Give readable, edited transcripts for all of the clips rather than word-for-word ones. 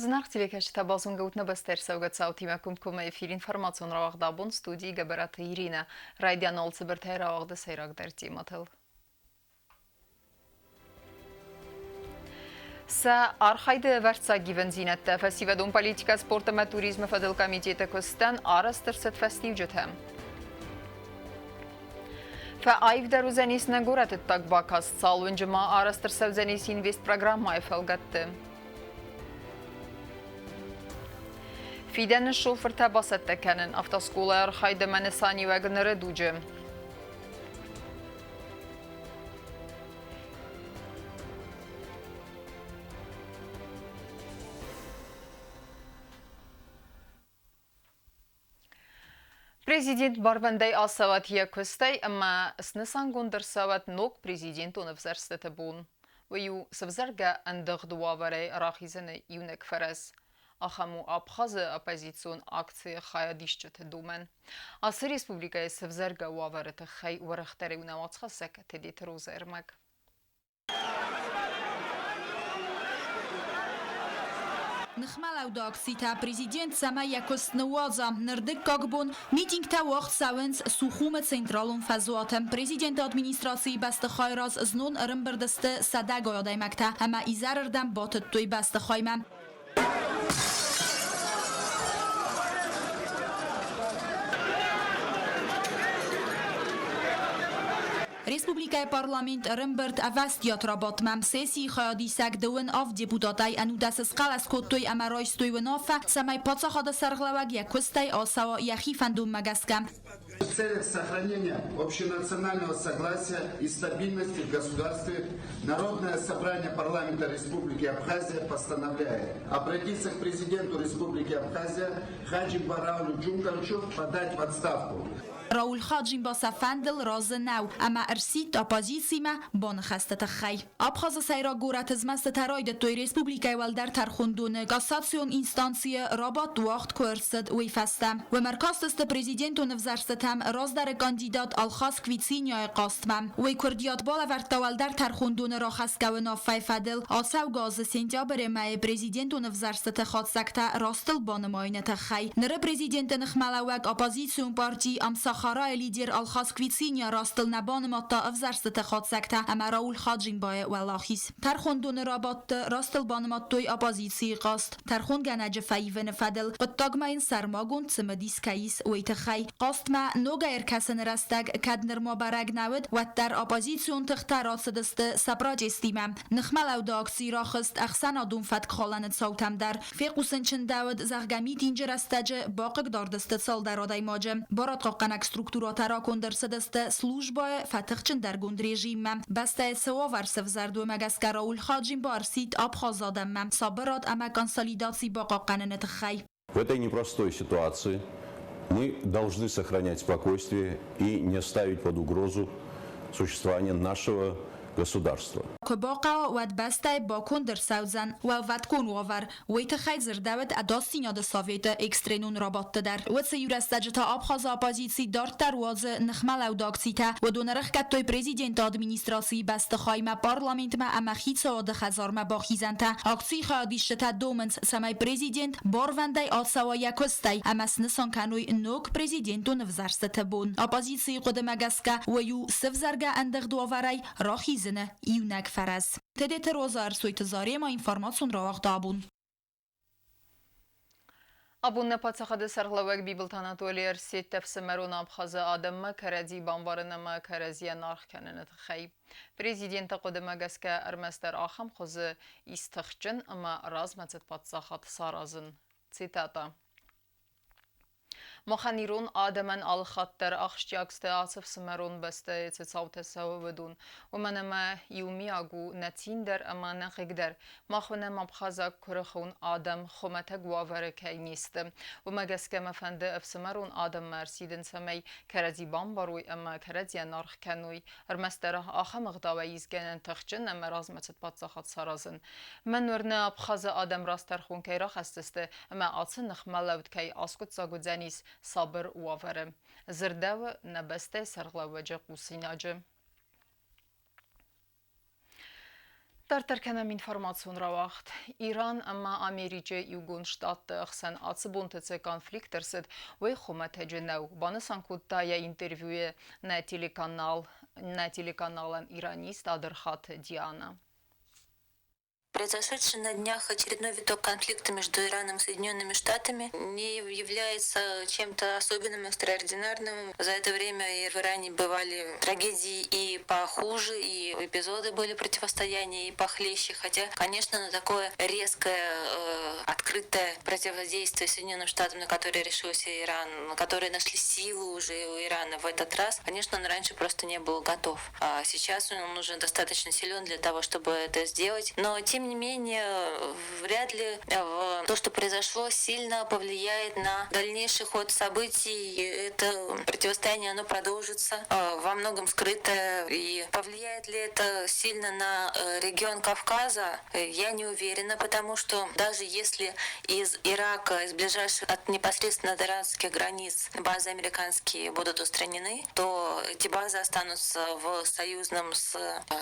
Зынаргъ телекӕсджытӕ, базонгӕ ут нӕ бӕстӕ ӕрцӕугӕ цаутимӕ комкоммӕ эфир информацион рауагъд абон студийы Гӕбӕраты Иринӕ. Райдиан алцыбыртӕй рауагъды сӕйрагдӕр темӕтыл. Сӕ архайды ӕвӕрццаг ивӕндзинӕдтӕ фӕсивӕдон политикӕ, спорт ӕмӕ туризмы фӕдыл комитеты куыстӕн арӕзт ӕрцыд фӕстиуджытӕ. Фӕаивдӕр уыдзӕнис нӕ горӕты ӕддаг бакаст, цал уынджы ма арӕзт ӕрцӕудзӕнис инвестпрограммӕйы фӕлгӕтты. Фидӕны шофыртӕ бацӕттӕ кӕнын автоскъолайы архайд ӕмӕ нысаниуӕг ныры дуджы. Президент барвӕндӕй ацӕуӕд йӕ куыстӕй ӕмӕ снысангонд ӕрцӕуӕд ног президентон ӕвзӕрстыты бон. Уый у сӕвзӕргӕ ӕндыгъд уавӕрӕй рахизыны иунӕг фӕрӕз. Ахӕм у Абхазы оппозицион акцийы хайадисджыты домӕн. Ацы республикӕйы сӕвзӕргӕ уавӕры тыххӕй уӕрӕхдӕрӕй у нӕ уацхӕссӕг Тедеты Роза ӕрмӕг. Ныхмӕлӕуды акцитӕ президент цӕмӕй йӕ куыст ныууадза, ныр дыккаг бон митингтӕ уагъд цӕуынц Сухумы централон фӕзуаты. Президенты администрацийы бӕстыхайы раз знон ӕрӕмбырд сты сӕдӕгай адӕймӕгтӕ ӕмӕ изӕрырдӕм батыдтой бӕстыхаймӕ. Республикӕйы парламент ӕрӕмбырд ӕвӕстиат рабадтмӕ. Сессийы хайадисӕг дыууын авд депутатӕй ӕнудӕсы схъӕлӕс кодтой ӕмӕ райстой уынаффӕ, цӕмӕй паддзахады сӕргълӕууӕг йӕ куыстӕй ацӕуа йӕхи фӕндонмӕ гӕсгӕ. В целях сохранения общенационального согласия и стабильности в государстве Народное собрание парламента Республики Абхазия постановляет обратиться к президенту Республики Абхазия Хаджи Бараулю Джунковичу подать в отставку. Рауль Хаджимба сӕ фӕндыл разы нӕу ӕмӕ ӕрсидт оппозицимӕ баныхӕсты тыххӕй. Абхазы сӕйраг горӕты змӕстытӕ райдыдтой республикӕйы уӕлдӕр тӕрхондоны кассацион инстанцийы рабадт уагъд куы ӕрцыд, уый фӕстӕ. Уым ӕркастысты президентон ӕвзӕрстытӕм раздӕры кандидат Алхас Квициняйы хъастмӕ. Уый куырдиат балӕвӕрдта уӕлдӕр тӕрхондоны рахӕсгӕ уынаффӕйы фӕдыл ацӕугӕ азы сентябры мӕйы президентон ӕвзӕрстыты хатдзӕгтӕ растыл банымайыны тыххӕй. Ныры президенты ныхмӕлӕууӕг оппозицион парти Амсахарайы лидер Алхас Квициния растыл нӕ банымадта ӕвзӕрстыты хатдзӕгтӕ ӕмӕ Рауль Хаджимбайы уӕлахиз. Тӕрхондоны рабадты растыл банымадтой оппозицийы хъаст. Тӕрхонгӕнӕджы фӕивыны фӕдыл хъуыддагмӕ йын сӕрмагонд цымыдис кӕй ис, уый тыххӕй. Хъастмӕ ногӕй ӕркӕсыны рӕстӕг кӕд нырма бӕрӕг нӕ уыд, уӕддӕр оппозицион тыхтӕ рацыдысты сӕ протестимӕ. Ныхмӕлӕуды акци рахызт ӕхсӕнадон фӕткхалӕны цаутӕм дӕр. Фехъусын чындӕуыд, зӕгъгӕ, митинджы рӕстӕджы бахъыгдард сты цалдӕр адӕймаджы. Барадхъахъхъӕнӕг структурӕтӕ раконд ӕрцыдысты службӕйы фӕтыхджындӕргонд режиммӕ. Бӕстӕйы цы уавӕр сӕвзӕрд, уымӕ гӕсгӕ Рауль Хаджимба ӕрсидт Абхазы адӕммӕ сабырад ӕмӕ консолидаци бахъахъхъӕныны тыххӕй. В этой непростой ситуации мы должны сохранять спокойствие и не ставить под угрозу существование нашего государства. Куы бахъӕуа, уӕд бӕстӕйы баконд ӕрцӕудзӕн уӕлвӕткон уавӕр. Уый тыххӕй дзырдӕуыд Ӕдасдзинады советы экстренон рабадты дӕр. Уыцы иурӕстӕджы та Абхазы оппозици дарддӕр уадзы ныхмӕлӕуд акцитӕ. Уыдон ӕрӕхгӕдтой президенты администрацийы бӕстыхаймӕ, парламентмӕ ӕмӕ хицауады хӕдзармӕ бахизӕнтӕ. Акцийы хайадисджытӕ домынц, цӕмӕй президент барвӕндӕй ацӕуа йӕ куыстӕй ӕмӕ снысан кӕной ног президентон ӕвзӕрстыты бон. Оппозицийы хъуыдымӕ гӕсгӕ, уый у сывзаргӕ ӕндыгъд уавӕрӕй рахизыны иунӕг фӕрӕз. Тедеты Роза Ӕрсойты Зарема информацион рауагъд абон. Абон нӕ паддзахады сӕргълӕууӕг Бибылты Анатолий ӕрсидт ӕфсымӕрон Абхазы адӕммӕ кӕрӕдзи бамбарын ӕмӕ кӕрӕдзийӕн аргъ кӕныны тыххӕй. Президенты хъуыдымӕ гӕсгӕ ӕрмӕстдӕр ахӕм хуызы ис тыхджын ӕмӕ размӕцыд паддзахад саразын. Цитата. Махӕн ирон адӕмӕн алыхатт дӕр ахсджиаг сты ацы ӕфсымӕрон бӕстӕйы цы цаутӕ цӕуы, уыдон. Уымӕн ӕмӕ иумиаг у нӕ цин дӕр ӕмӕ нӕ хъыг дӕр. Мах уынӕм абхазаг куырыхон адӕм хуымӕтӕг уавӕры кӕй не сты. Уымӕ гӕсгӕ мӕ фӕнды ӕфсымӕрон адӕммӕ ӕрсидын, цӕмӕй кӕрӕдзи бамбарой ӕмӕ кӕрӕдзийӕн аргъ кӕной. Ӕрмӕстдӕр ахӕм ӕгъдауӕй ис гӕнӕн тыхджын ӕмӕ размӕцыд паддзахад саразын. Мӕн уырны, Абхазы адӕм раст тӕрхон кӕй рахӕсдзысты ӕмӕ ацы ныхмӕлӕуд кӕй аскъуыддзаг уыдзӕнис сабыр уавӕры, дзырдӕуы нӕ бӕстӕйы сӕргълӕууӕджы хъусинаджы. Дарддӕр кӕнӕм информацион рауагъд. Иран ӕмӕ Америчы Иугонд Штатты ӕхсӕн ацы бонты цы конфликт ӕрцыд, уый хуымӕтӕджы нӕу, банысан кодта йӕ интервьюйы нӕ телеканалӕн иранист Адырхаты Диана. Произошедший на днях очередной виток конфликта между Ираном и Соединенными Штатами не является чем-то особенным, экстраординарным. За это время и в Иране бывали трагедии и похуже, и эпизоды были противостояния и похлеще. Хотя, конечно, на такое резкое, открытое противодействие Соединенным Штатам, на которое решился Иран, на которое нашли силы уже у Ирана в этот раз, конечно, он раньше просто не был готов. А сейчас он уже достаточно силен для того, чтобы это сделать. Но, тем не менее, вряд ли то, что произошло, сильно повлияет на дальнейший ход событий. Это противостояние, оно продолжится, во многом скрытое. И повлияет ли это сильно на регион Кавказа, я не уверена, потому что даже если из Ирака, из ближайших от непосредственно от иранских границ базы американские будут устранены, то эти базы останутся в союзном с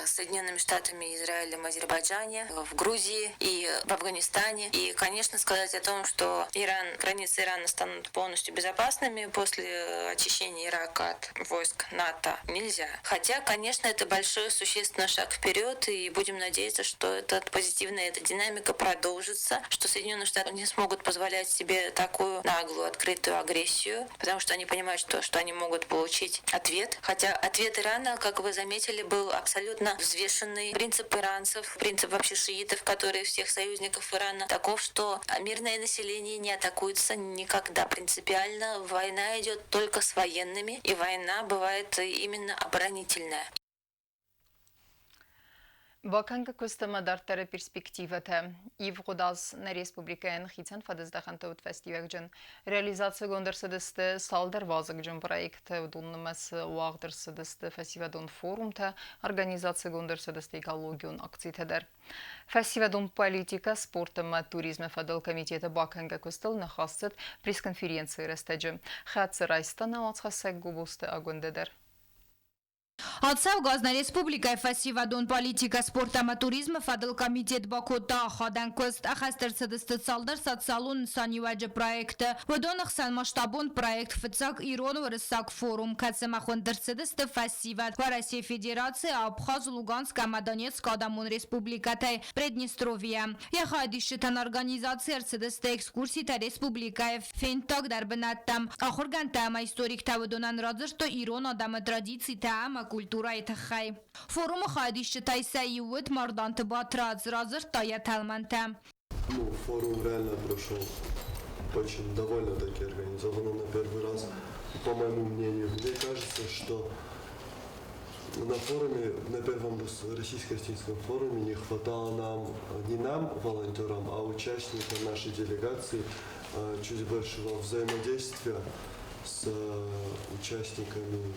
Соединенными Штатами, Израилем, Азербайджане, в Грузии и в Афганистане. И, конечно, сказать о том, что границы Ирана станут полностью безопасными после очищения Ирака от войск НАТО, нельзя. Хотя, конечно, это большой существенный шаг вперед, и будем надеяться, что эта позитивная эта динамика продолжится, что Соединенные Штаты не смогут позволять себе такую наглую, открытую агрессию, потому что они понимают, что они могут получить ответ. Хотя ответ Ирана, как вы заметили, был абсолютно взвешенный. Принцип иранцев, принцип вообще шиитов, которые всех союзников Ирана, таков, что мирное население не атакуется никогда. Принципиально война идет только с военными, и война бывает именно оборонительная. Бакӕнгӕ куыст ӕмӕ дарддӕры перспективӕтӕ. Ивгъуыд аз нӕ республикӕйӕн хицӕн фӕдыздӕхӕнтӕ уыд фӕстиуӕгджын. Реализацигонд ӕрцыдысты цалдӕр вазыгджын проекты, уыдон нымӕцы уагъд ӕрцыдысты фӕсивӕдон форумтӕ, организацигонд ӕрцыдысты экологион акцитӕ дӕр. Фӕсивӕдон политикӕ, спорт ӕмӕ туризмы фӕдыл комитеты бакӕнгӕ куыстыл ныхас цыд пресс-конференцийы рӕстӕджы. Хӕццӕ райста нӕ уацхӕссӕг Гобозты Агуындӕ дӕр. Ацӕугӕ аз нӕ республикӕйы фӕсивӕдон политикӕ, спорт ӕмӕ туризмы фӕдыл комитет бакодта ахадӕн куыст. Ӕххӕст ӕрцыдысты цалдӕр социалон нысаниуӕджы проекты. Уыдоны хсӕн масштабон проект «Фыццаг ирон-уырыссаг форум», кӕцымӕ хуынд ӕрцыдысты фӕсивӕд Уӕрӕсейы Федерацийы, Абхаз, Луганск ӕмӕ Донецкы адӕмон республикӕтӕй, Приднестровьейӕ. Йӕ хайадисджытӕн организаци ӕрцыдысты экскурситӕ республикӕйы фенддагдӕр бынӕттӕм. Ахуыргӕндтӕ ӕмӕ историктӕ уыдонӕн радзырдтой ирон адӕмы традицитӕ ӕмӕ культурӕйы тыххӕй. Форумы хайадисджытӕй сӕ иу уыд Марданты Батрадз, радзырдта йӕ тӕлмӕнтӕ. Ну, форум реально прошел очень довольно-таки организованно на первый раз, по моему мнению. Мне кажется, что на форуме, на первом российско-осетинском форуме не хватало нам, не нам, волонтерам, а участникам нашей делегации чуть большего взаимодействия с участниками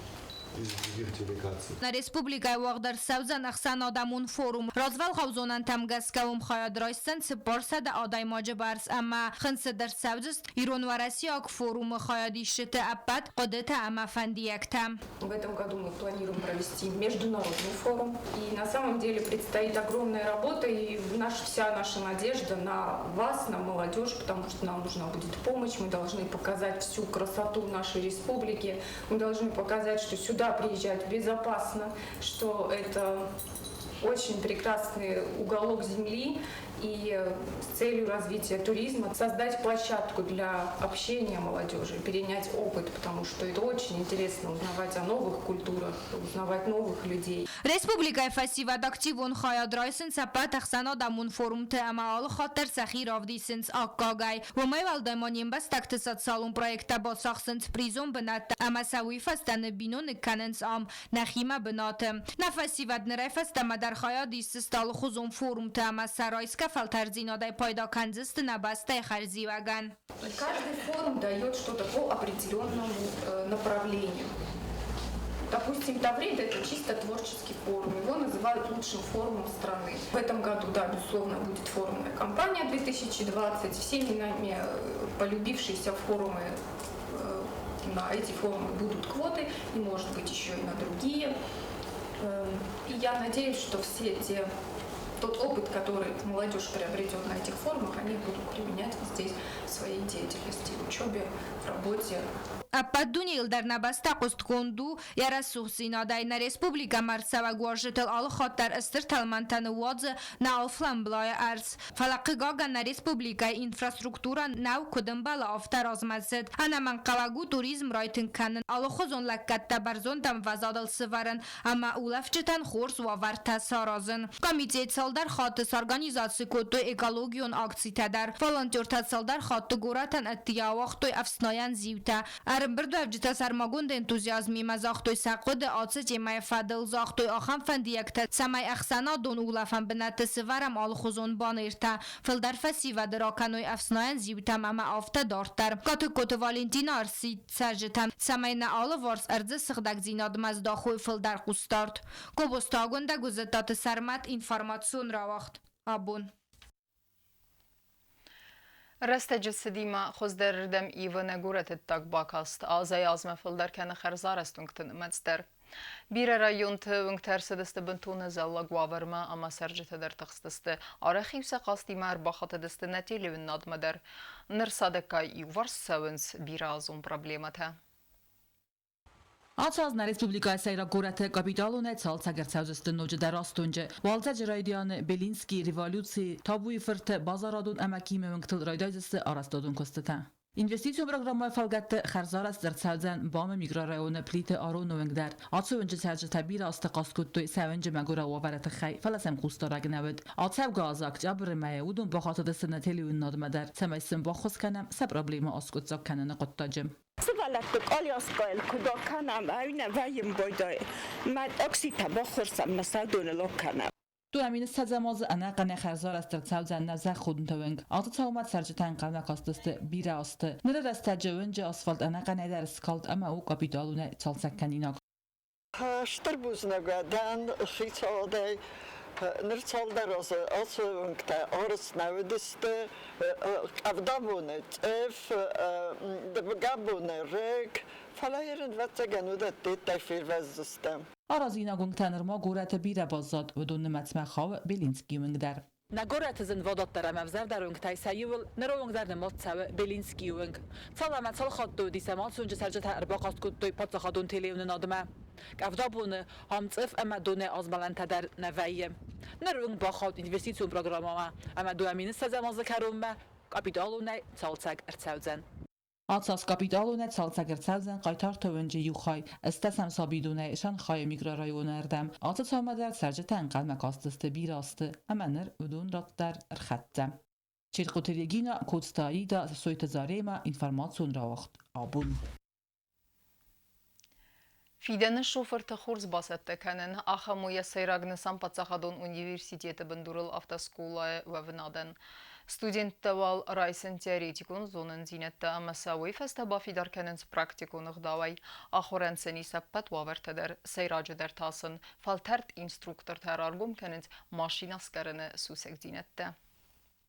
из других делегаций. Нӕ республикӕйы уагъд ӕрцӕудзӕн ӕхсӕнадӕмон форум. Развӕлгъау зонӕнтӕм гӕсгӕ уым хайад райсдзӕн 400 адӕймаджы бӕрц ӕмӕ хынцыд ӕрцӕудзысты ирон-уӕрӕсейаг форумы хайадисджыты ӕппӕт хъуыдытӕ ӕмӕ фӕндиӕгтӕ. В этом году мы планируем провести международный форум. И на самом деле предстоит огромная работа, и вся наша надежда на вас, на молодежь, потому что нам нужна будет помощь. Мы должны показать всю красоту нашей республики. Мы должны показать, что сюда приезжать безопасно, что это очень прекрасный уголок земли, и с целью развития туризма создать площадку для общения молодежи, перенять опыт, потому что это очень интересно узнавать о новых культурах, узнавать новых людей. Республикӕйы фӕсивӕд активон хайад райсынц ӕппӕт ӕхсӕнадӕмон форумты ӕмӕ алы хатт дӕр сӕхи равдисынц аккагӕй. Уымӕй уӕлдай ма не мбӕстӕгты социалон проекттӕ бацахсынц призон бынӕттӕ ӕмӕ сӕ уый фӕстӕ ныббиноныг кӕнынц ам, нӕхимӕ бынаты. Нӕ фӕсивӕд нырӕй фӕстӕмӕ дӕр хайад исдзысты алыхуызон форумты ӕмӕ сӕ райсгӕ фӕлтӕрддзинадӕй пайда кӕндзысты нӕ бӕстӕйы хӕрзиуӕгӕн. Каждый форум дает что-то по определенному направлению. Допустим, Таврида – это чисто творческий форум. Его называют лучшим форумом страны. В этом году, да, безусловно, будет форумная кампания 2020. Всеми нами полюбившиеся форумы, на эти форумы будут квоты, и, может быть, еще и на другие. И я надеюсь, что все те Тот опыт, который молодежь приобретет на этих форумах, они будут применять здесь в своей деятельности, в учебе, в работе. Ӕппӕт дунейыл дӕр нӕ бӕстӕ хъуыстгонд у йӕ рӕсугъддзинадӕй. Нӕ республикӕмӕ ӕрцӕуӕг уазджытыл алыхатт дӕр стыр тӕлмӕнтӕ ныууадзы нӕ алфамблайы ӕрдз. Фӕлӕ, хъыгагӕн, нӕ республикӕйы инфраструктурӕ нӕу, куыд ӕмбӕлы, афтӕ размӕцыд. Ӕнӕмӕнгхъӕуӕг у туризм райтынг кӕнын, алыхуызон лӕггӕдтӕ бӕрзонд ӕмвӕзадыл сывӕрын ӕмӕ улӕфджытӕн хорз уавӕртӕ саразын. Комитет цалдӕр хатты сорганизаци кодтой экологион акцитӕ дӕр. Волонтертӕ цалдӕр хатты горӕтӕн ӕддейӕ ауагътой ӕфснайӕн зиутӕ. Ӕрӕмбырдуӕвджытӕ сӕрмагонд энтузиазмимӕ загътой сӕ хъуыды ацы темӕйы фӕдыл, загътой ахӕм фӕндиӕгтӕ, цӕмӕй ӕхсӕнадон улӕфӕн бынӕтты сывӕрӕм алыхуызон баннертӕ, фылдӕр фӕсивӕды ракӕной ӕфснайӕн зиутӕм ӕмӕ афтӕ дарддӕр. Катыккоты Валентина ӕрсидт цӕрджытӕм, цӕмӕй нӕ алыварс ӕрдзы сыгъдӕгдзинадмӕ здахой фылдӕр хъусдард. Гобозты Агуындӕ Гуыззыттаты Сӕрмӕт информацион рауагъд. Абон. Рӕстӕджы цыдимӕ хуыздӕрырдӕм ивы нӕ горӕты ӕддаг бакаст. Азӕй-азмӕ фылдӕр кӕны хӕрзарӕзт уынгты нымӕц дӕр. Бирӕ районты уынгтӕ ӕрцыдысты бынтон ӕдзӕллаг уавӕрмӕ ӕмӕ цӕрджытӕ дӕр тыхстысты. Арӕх-иу сӕ хъастимӕ ӕрбахатыдысты нӕ телеуынынадмӕ дӕр. Ныр цадӕггай иуварс цӕуынц бирӕазон проблемӕтӕ. Ацы аз нӕ республикӕйы сӕйраг горӕты капиталонӕй цалцӕг ӕрцӕудзысты ноджыдӕр астонджы. Уалдзӕджы райдианы Белинскийы революцийы Табуйы фырты базарадон ӕмӕ Кимы уынгтыл райдайдзысты арӕзтадон куыстытӕ. Инвестицион программӕйы фӕлгӕтты хӕрзарӕзт ӕрцӕудзӕн БАМ-ы микрорайоны Плиты Ароны уынг дӕр. Ацы уынджы цӕрджытӕ бирӕ азты хъаст кодтой сӕ уынджы мӕгуырау уавӕры тыххӕй, фӕлӕ сӕм хъусдарӕг нӕ уыд. Ацӕугӕ аз октябры мӕйы уыдон бахатыдысты нӕ телеуынынадмӕ дӕр, цӕмӕй сын баххуыс кӕнӕм сӕ проблемӕ аскъуыддзаг кӕныны хъуыддаджы. Сывӕллӕтты къалиаскъайыл куыд акӕнӕм, ӕви нӕ вӕййӕм байдайы. Мӕ такситӕ баххуырсӕм, мӕ сӕдоныл акӕнӕм. Турамины ссӕдзӕм азы ӕнӕхъӕнӕй хӕрзарӕзт ӕрцӕудзӕн нӕ зӕхходынты уынг. Ацы цаумӕ цӕрджытӕ ӕнхъӕлмӕ кастысты бирӕ азты. Ныры рӕстӕджы уынджы асфальт ӕнӕхъӕнӕй дӕр скалд ӕмӕ у капиталонӕй цалцӕгкӕнинаг. Стыр бузныг дӕн хицауадӕй. Ныр цалдӕр азы ацы уынгтӕ арӕзт нӕ уыдысты. Къӕвда боны цъыф, дымгӕ боны рыг, фӕлӕ ӕвӕццӕгӕн уыдӕттӕй фервӕздзыстӕм. Аразинаг уынгтӕ нырма горӕты бирӕ баззад, уыдон нымӕцмӕ хауы Белинскийы уынг дӕр. Нӕ горӕты зынвадатдӕр ӕмӕ ӕвзӕрдӕр уынгтӕй сӕ иуыл ныры онг дӕр нымад цӕуы Белинскийы уынг. Цал ӕмӕ цал хатты уыдис ӕмӕ ацы уынджы цӕрджытӕ ӕрбахъаст кодтой паддзахадон телеуынынадмӕ. Къӕвдабоны ам цъыф ӕмӕ донӕй азмӕлӕнтӕ дӕр нӕ вӕййы. Ныр уынг бахауд инвестицион программӕмӕ ӕмӕ 2020 азы кӕронмӕ капиталонӕй цалцӕг ӕрцӕудзӕн. Ацас капиталонӕй цалцӕг ӕрцӕудзӕн Хъайтарты уынджы иу хай, ӕстдӕсӕм сабидонӕй Шанхайы микрорайоны ӕрдӕм. Ацы цаумӕ дӕр цӕрджытӕ ӕнхъӕлмӕ кастысты бирӕ азты, ӕмӕ ныр уыдон рад дӕр ӕрхӕццӕ. Чертхъоты Регина, Коцты Аида, Сосойты Заремӕ, информацион рауагъд абон. Фидӕны шофырты хорз бацӕттӕ кӕнын, ахӕм у йӕ сӕйраг нысан паддзахадон университеты бындурыл автоскъолайы уӕвынадӕн. Студенттӕ уал райсынц теоретикон зонындзинӕдтӕ ӕмӕ сӕ уый фӕстӕ бафидар кӕнынц практикон ӕгъдауӕй. Ахуырӕн сын ис ӕппӕт уавӕртӕ дӕр, сӕйраджыдӕр та сын фӕлтӕрд инструктортӕ раргом кӕнынц машинӕ скъӕрыны сусӕгдзинӕдтӕ.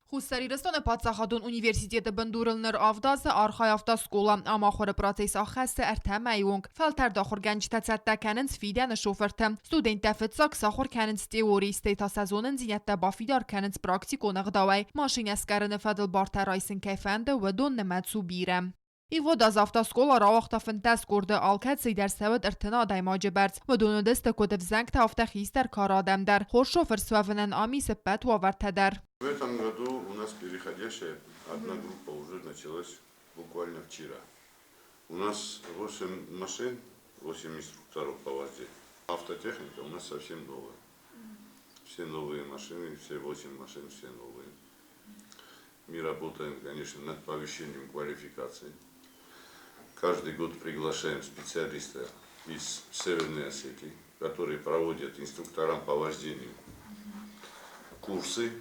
Хуссар Ирыстоны паддзахадон университеты бындурыл ныр авд азы архайы автоскъола. Ам ахуыры процесс аххӕссы ӕртӕ мӕйы онг. Фӕлтӕрд ахуыргӕнджытӕ цӕттӕ кӕнынц фидӕны шофырты. Студенттӕ фыццаг сахуыр кӕнынц теори, стӕй та сӕ зонындзинӕдтӕ бафидар кӕнынц практикон ӕгъдауӕй. Машинӕ скъӕрыны фӕдыл бартӕ райсын кӕй фӕнды, уыдон нымӕц у бирӕ. Ивгъуыд аз автоскъола рауагъта 15 къорды, алкӕцыйы дӕр цӕуӕд 30 адӕймаджы бӕрц. Уыдон уыдысты куыд ӕвзӕнгтӕ, афтӕ хистӕр кары адӕм дӕр. Хорз шофыр суӕвынӕн ам ис ӕппӕт уавӕртӕ дӕр. В этом году у нас переходящая одна группа уже началась буквально вчера. У нас 8 машин, 8 инструкторов по вождению. Автотехника у нас совсем новая. Все новые машины, все 8 машин, все новые. Мы работаем, конечно, над повышением квалификации. Каждый год приглашаем специалиста из Северной Осетии, которые проводят инструкторам по вождению курсы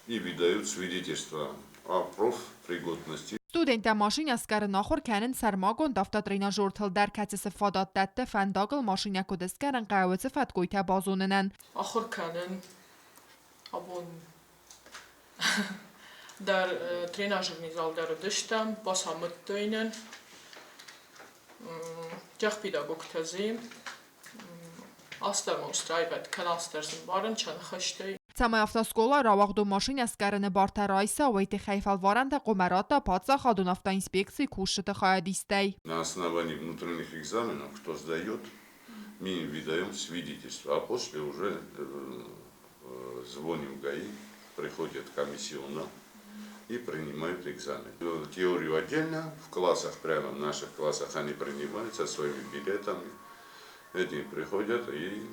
и выдают свидетельства о профпригодности. Студенттӕ машинӕ скъӕрын ахуыр кӕнынц сӕрмагонд автотренажертыл дӕр, кӕцы цы фадат дӕтты фӕндагыл машинӕ куыд скъӕрын хъӕуы, уыцы фӕткойтӕ базонынӕн. Ахуыр кӕнын абон дӕр тренажерный зал дӕр уыдыстӕм, бацамыдтой нын. Техпедагогтӕ дзы ацыдӕр ма устраивать кӕнӕ ацыдӕр сын барын сӕ ныхӕстӕй. Цӕмӕй автоскъола рауагъдон машинӕ скъӕрыны бартӕ райса, уый тыххӕй фӕлварӕнтӕ хъуамӕ ратта паддзахадон автоинспекцийы кусджыты хайадистӕй. На основании внутренних экзаменов, кто сдает, мы им выдаем свидетельство, а после уже звоним в ГАИ, приходят комиссионно и принимают экзамен. Теорию отдельно, в классах, прямо в наших классах они принимают со своими билетами. Эти приходят, и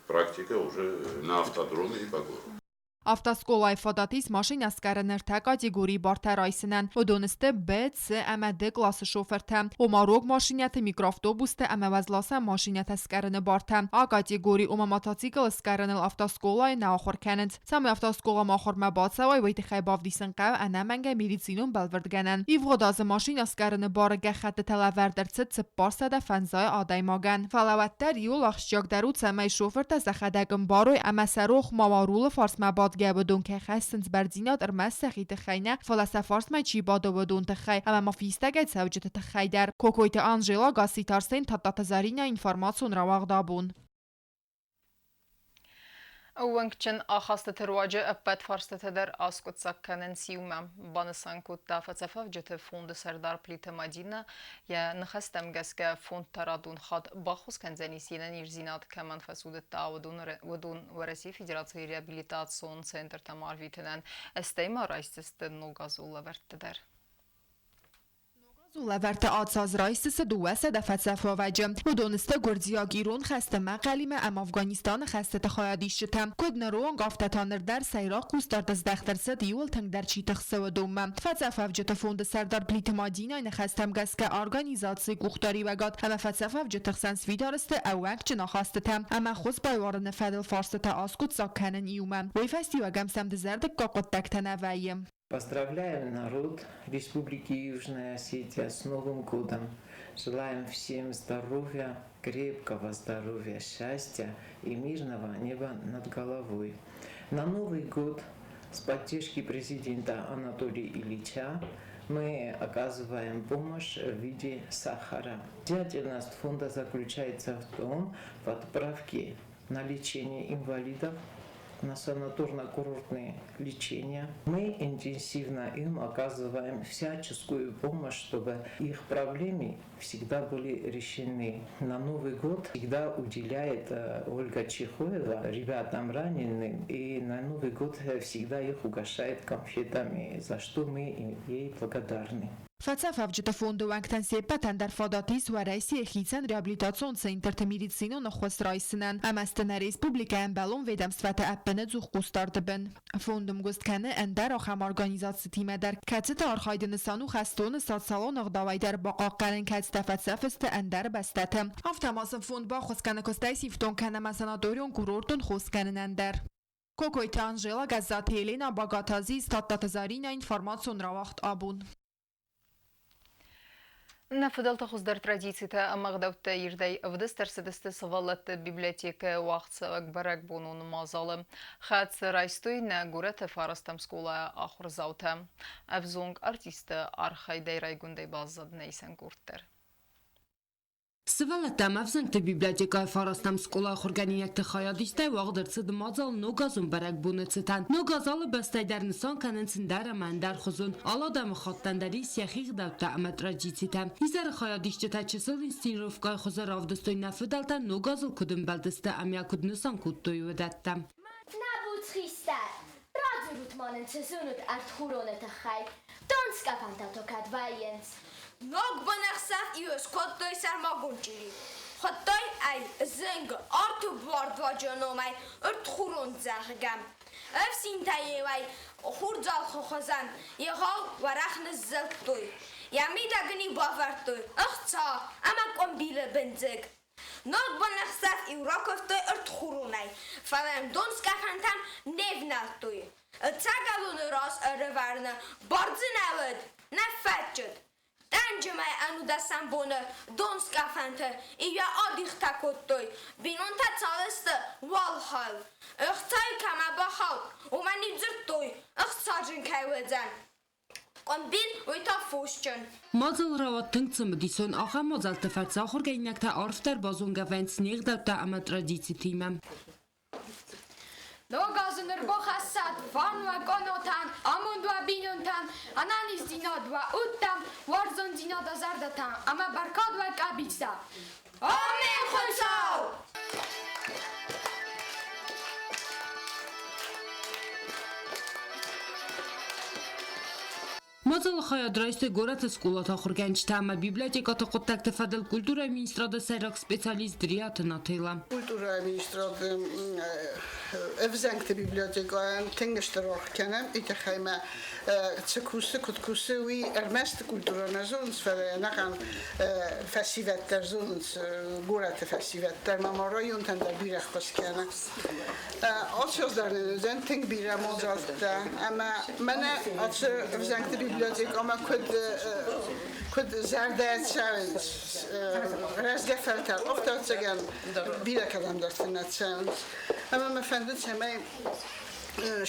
практика уже на автодроме и по городу. Автоскъолайы фадат ис машинӕ скъӕрыны ӕртӕ категорийы бартӕ райсынӕн. Уыдон сты Б, С ӕмӕ Д къласы шофыртӕ, ома рог машинӕты, микроавтобустӕ ӕмӕ уӕзласӕн машинӕтӕ скъӕрыны бартӕ. А категори, ома мотоцикл скъӕрыныл автоскъолайы нӕ ахуыр кӕнынц. Цӕмӕй автоскъоламӕ ахуырмӕ бацӕуай, уый тыххӕй бавдисын хъӕуы ӕнӕмӕнгӕй медицинон бӕлвырдгӕнӕн. Ивгъуыд азы машинӕ скъӕрыны бары гӕххӕттытӕ лӕвӕрд ӕрцыд 450 адӕймагӕн. Фӕлӕ уӕддӕр иуыл ахсджиагдӕр у, цӕмӕй шофыртӕ сӕхӕдӕг ӕмбарой ӕмӕ сӕ рох ма уа, рулы фарсмӕ бадгӕ уыдон кӕй хӕссынц бӕрндзинад ӕрмӕст сӕхи тыххӕй нӕ, фӕлӕ сӕ фарсмӕ чи бады, уыдон тыххӕй ӕмӕ ма фистӕгӕй цӕуджыты тыххӕй дӕр. Кокойты Анжела, Гасситы Арсен, Тадтаты Зӕринӕ, информацион рауагъд абон. Ӕууӕнкджын ахастыты руаджы ӕппӕт фарстытӕ дӕр аскъуыддзаг кӕнынц иумӕ, банысан кодта фӕцӕфӕвджыты фонды сӕрдар Плиты Мадинӕ. Йӕ ныхӕстӕм гӕсгӕ фонд та радон хатт баххуыс кӕндзӕнис йе нӕниздзинад кӕмӕн фӕцудыдта, уыдон Уӕрӕсейы Федерацийы реабилитацион центртӕм арвитынӕн, стӕй ма райсдзысты ногазон лӕвӕрттӕ дӕр. Лӕвӕртты ацаз райсдзысты 200 фӕцӕфуӕвӕджы. Уыдон сты гуырдзиаг-ирон хӕсты Мӕхъӕлимӕ ӕмӕ Афганистаны хӕстыты хайадисджытӕ. Куыд ныронг, афтӕ та ныр дӕр сӕйраг хъусдард здӕхт ӕрцыд иууыл тынгдӕр чи тыхсы, уыдонмӕ. Фӕцӕфуӕвджыты фонды сӕрдар Плиты Мадинӕйы ныхӕстӕм гӕсгӕ организацийы къухдариуӕгад ӕмӕ фӕцӕфуӕвджыты хсӕн сфидар сты ӕууӕнкджын ахастытӕ ӕмӕ ӕххуыс байуарыны фӕдыл фарстытӕ аскъуыддзаг кӕнын иумӕ. Уый фӕстиуӕгӕн сӕм дызӕрдыггаг хъуыддӕгтӕ нӕ вӕййы. Поздравляем народ Республики Южная Осетия с Новым годом! Желаем всем здоровья, крепкого здоровья, счастья и мирного неба над головой. На Новый год с поддержки президента Анатолия Ильича мы оказываем помощь в виде сахара. Деятельность фонда заключается в том, в отправке на лечение инвалидов, на санаторно-курортное лечение. Мы интенсивно им оказываем всяческую помощь, чтобы их проблемы всегда были решены. На Новый год всегда уделяет Ольга Чехоева ребятам раненым, и на Новый год всегда их угощает конфетами, за что мы ей благодарны. Фӕцӕфӕвджыты фонды уӕнгтӕн се ппӕтӕн дӕр фадат ис Уӕрӕсейы хицӕн реабилитацион центрты медицинон ӕххуыс райсынӕн ӕмӕ сты нӕ республикӕйы ӕмбӕлон ведомствӕты ӕппынӕдзух хъусдарды бын. Фонд ӕмгуыст кӕны ӕндӕр ахӕм организацитимӕ дӕр, кӕцыты архайды нысан у хӕстоны социалон ӕгъдауӕй дӕр бахъахъхъӕнын, кӕцытӕ фӕцӕф сты ӕндӕр бӕстӕты. Афтӕ ма сын фонд баххуыс кӕны куыстӕй сифтонг кӕнӕ ӕмӕ санаторион-курортон хос кӕнынӕн дӕр. Кокойты Анжела, Гӕззаты Елена, Багаты Азиз, Тадтаты Заринӕ, информацион рауагъд абон. Нӕ фыдӕлты хуыздӕр традицитӕ ӕмӕ ӕгъдӕуттӕ ирдӕй ӕвдыст ӕрцыдысты сывӕллӕтты библиотекӕйы уагъдцӕуӕг бӕрӕгбонон мадзалы. Хӕцы райстой нӕ горӕты фарӕстӕм скъолайы ахуырдзаутӕ. Ӕвзонг артисты архайдӕй райгондӕй баззад нӕ исӕн къорд дӕр. Сывӕллӕттӕ ӕмӕ ӕвзӕнгты библиотекӕйы фарӕстӕм скъолайы ахуыргӕнинӕгты хайадистӕй уагъд ӕрцыд мадзал Ногазон бӕрӕгбоны цытӕн. Ног аз алы бӕстӕй дӕр нысан кӕнынц ӕндӕр ӕмӕ ӕндӕр хуызон. Алы адӕмыхаттӕн дӕр ис йӕхи ӕгъдӕуттӕ ӕмӕ традицитӕ. Изӕры хайадисджытӕ чысыл инсценировкӕйы хуызы равдыстой нӕ фыдӕлтӕ Ног азыл куыд ӕмбӕлдысты ӕмӕ куыд нысан кодтой, уыдӕттӕ. Нӕ буц хистӕр, радзурут ма нын, цы зонут ӕртхуроны тыххӕй? Донскъӕфӕнтӕ то кӕд вӕййынц? Ног бонӕхсӕв иу скодтой сӕрмагонд чъири. Хуыдтой ӕй зынг арты бардуаджы номӕй ӕртхурон, зӕгъгӕ. Ӕфсинтӕ-иу ӕй хурдзалхы хуызӕн егъау уӕрӕх ныззылдтой. Йӕ мидӕг ын-иу бавӕрдтой ӕхца ӕмӕ къуымбилы бындзыг. Ног бонӕхсӕв-иу ракуывтой ӕртхуронӕй, фӕлӕ йын донскъӕфӕнтӕм не внӕлдтой. Ӕцӕгӕлоны раз ӕрӕвӕрыны бар дзы нӕ уыд, нӕ фӕччыд. Тъӕнджымӕй ӕнудӕсӕм боны донскъӕфӕнты йӕ адихтӕ кодтой, бинонтӕ цал сты, уал хал. Ӕхцайы кӕмӕ бахауд, уымӕн-иу дзырдтой, ӕхцаджын кӕй уыдзӕн. Къуымбил, уый та фосджын. Мадзал рауад тынг цымыдисон. Ахӕм мадзӕлтты фӕрцы ахуыргӕнинӕгтӕ арфдӕр базонгӕ вӕййынц не гъдӕуттӕ ӕмӕ традицитимӕ. Ног азы ӕрбахӕссӕд фарн уӕ къонатӕн, амонд уӕ бинонтӕн, ӕнӕниздзинад уӕ удтӕм, уарзондзинад уӕ зӕрдӕтӕм ӕмӕ бӕркад уӕ къӕбицтӕ. Амин, Хуыцау! Мадзалы хайад райстой горӕты скъолаты ахуыргӕнджытӕ ӕмӕ библиотекӕты хъуыддӕгты фӕдыл культурӕйы министрады сӕйраг специалист Дриаты Нателӕ. Культурӕйы министрады ӕвзӕнгты библиотекӕйӕн тынг стыр аргъ кӕнӕм, уый тыххӕй ма цы кусы, куыд кусы, уый ӕрмӕст культурӕ нӕ зонынц, фӕлӕ ӕнӕхъӕн фӕсивӕд дӕр зонынц, горӕты фӕсивӕд дӕр ма районтӕн дӕр бирӕ ӕххуыс кӕны. Ацы аз дӕр нын уыдзӕн тынг бирӕ мадзӕлттӕ ӕмӕ мӕнӕ ацы ӕвзӕнгты библиотекӕмӕ куыд куыд зӕрдӕ цӕуынц рӕзгӕ фӕлтӕр, афтӕ ӕцӕгӕн бирӕ кӕдӕмдӕрты нӕ цӕуынц. Ӕмӕ мӕ фӕнды, цӕмӕй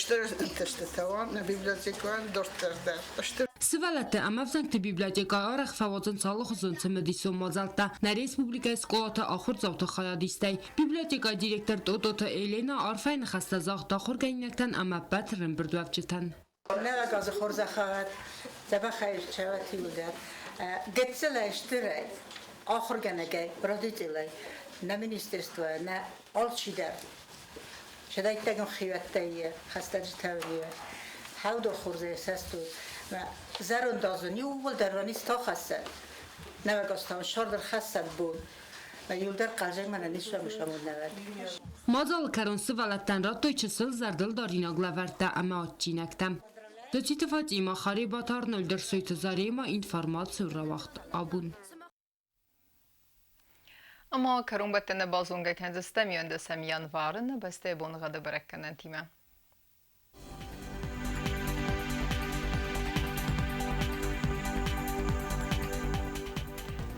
стыр ӕнтыстытӕ уа нӕ библиотекӕйӕн дарддӕр дӕр. Стыр Сывӕллӕтты ӕмӕ ӕвзӕнгты библиотекӕ арӕх фӕуадзынц алыхуызон цымыдисон мадзӕлттӕ нӕ республикӕйы скъолаты ахуырдзауты хайадистӕй. Библиотекӕйы директор Тъотъоты Еленӕ арфӕйы ныхӕстӕ загъта ахуыргӕнинӕгтӕн ӕмӕ ӕппӕт ӕрӕмбырдуӕвджытӕн. Нӕуӕг азы хорзӕхӕгъӕд дзӕбӕхӕй цӕуӕт иуылдӕр. Гыццылӕй, стырӕй, ахуыргӕнӕгӕй, родителӕй, нӕ министерство, нӕ алчидӕр Сӕдӕйттӕгӕн хиуӕттӕй хӕстӕджытӕ хӕудо хорзӕй сӕстут. Зӕронд азын иууылдӕр уӕ низ хӕссӕд. Нӕуӕг азтау сӕрдӕр хӕссӕд бон. Иуылдӕр хъазӕг мӕнӕ низ нӕвӕд. Мадзалы кӕрон сывӕллӕттӕн радтой чысыл зӕрдылдаринаг лӕвӕрттӕ ӕмӕ адджинӕгтӕ. Доциты Фатима, Харебаты Арнольд, Ӕрсойты Зарема, информацийы рауагъд абон. Ӕма кӕронбӕттӕны базонгӕ кӕндзыстӕм 11 январы нӕ бӕстӕйы боныгъӕды бӕрӕггӕнӕнтимӕ.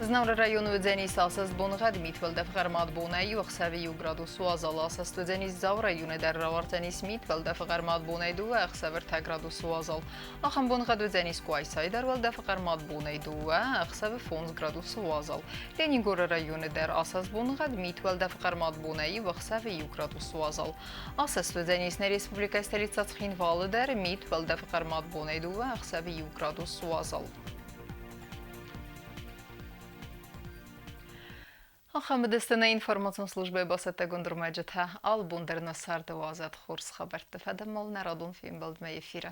Знауыры районы уыдзӕнис асӕст боныгъӕд, мит уӕлдӕф хъӕрмад бонӕй иу ӕхсӕвы 1 градус уазал, асӕст уыдзӕнис Дзауы районы дӕр рауардзӕнис мит уӕлдӕф хъӕрмад бонӕй 2, ӕхсӕвы 3 градусы уазал. Ахӕм боныгъӕд уыдзӕнис Къуайсайы дӕр уӕлдӕфы хъӕрмад бонӕй 2, ӕхсӕвы 5 градусы уазал. Ленингоры районы дӕр асӕст боныгъӕд, мит уӕлдӕфы хъӕрмад бонӕй 1, ӕхсӕвы 1 градус уазал. Асӕст уыдзӕнис нӕ республикӕйы столицӕ Цхинвалы дӕр, мит уӕлдӕфы хъӕрмад бонӕй 2, ӕхсӕвы 1 градус уазал. Ахӕм уыдысты нӕ информацион службӕйы бацӕттӕгонд ӕрмӕджытӕ. Алы бон дӕр нӕ царды уадзӕд хорз хабӕртты фӕдыл нӕ радон фембӕлдмӕ эфиры.